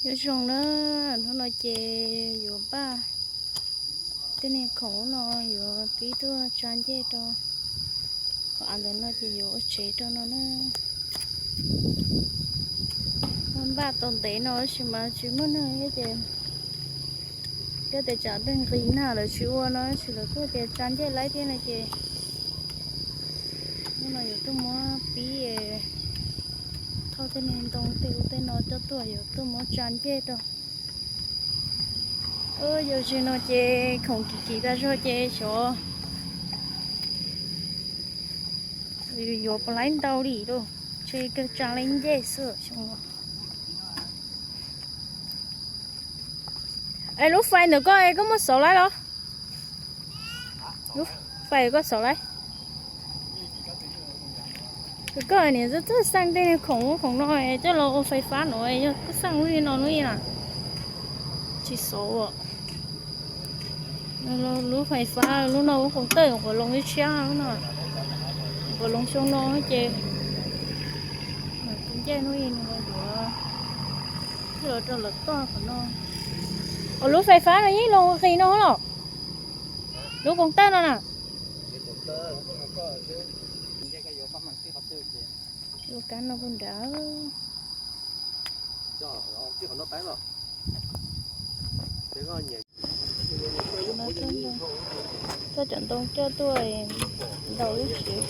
Nyob zoo na, hnub no ces yuav npaj tej niag khoom no yuav pib tuaj tsa ncej rau qhov av ntawm no ces yuav ua tsev rau no na. Npaj tau ntev no tab sis mas tsis muaj neeg thiab ces thiab tias tsam tej nqis nag lawv tsis ua no tab sis lawv kuj tias tsa ncej laib thiab no ces hnub no yuav tuaj muab pib thauj tej niag ntoo tej ub tej no coj tuaj yuav tuaj muab tsa ncej rau. Yog zim no ces khoom kim kim tas zog ces xyov yuav puas laib ntau li lauj, ntshe kawg tsa laib ncej xwb xyoo no. Es lub fais ntawm koj es koj muab xauv laib los? Lub fais koj xauv laib? Koj niam txawj xaj tej khoom khoom no coj los ua fais fab no, yog koj xaj lub li no lub ib na, tsis xauv. Lub fais fab lub no ua koom tawj nqus loos ib tshiab no, nqus loos xyoo no ces tus ncej hnub ib no yuav thiaj los rau lawv toj qhov no. Ua lub fais fab no yeej loos qis no los? Lub koom tawj no na. Lub kab no kuj nrad. Coj cov ntoo coj tuaj ntau lub tsev.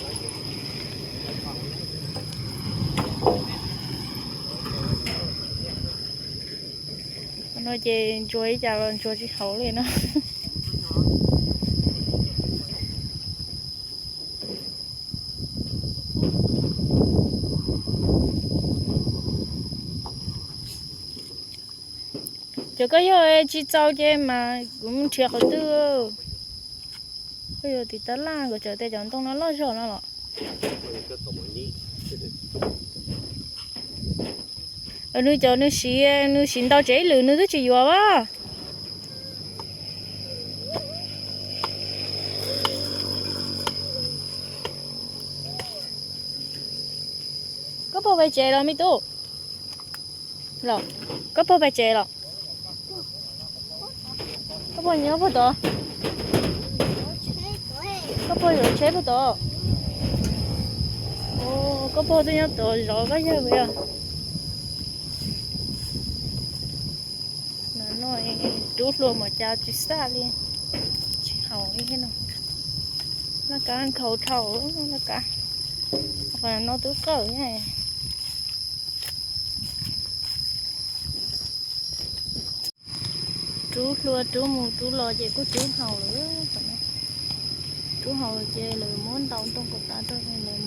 Qhov no ces ntsuas ib cas los ntsuas tsis haum li no. Cov koj yog tsis txaus ces mas kuv mus nrhiav qhov twg. Koj yuav tiv tab laj kom txawm tias cov ntoo no loj zog no los? Nws cov nws siv, nws siv ntau tsev ib lwm nws twb tsis yuav as. Koj puas pais tsev los me tub? Los, koj puas pais tsev los? Koj puas nyob puag tod? Koj puas yuav tsheb puag tod? Koj puas twb nyob tod zov koj yawg puas yog? No, rub hlua mas cas tsis xaj li, tsis haum li no. Laj kab nkhaus dhau, laj kab no twb qawj. Rub hlua rub mus rub los ces kuj rub haus lawm. Rub haus ces lawv muab ntaus ntoo kom tas rau lawv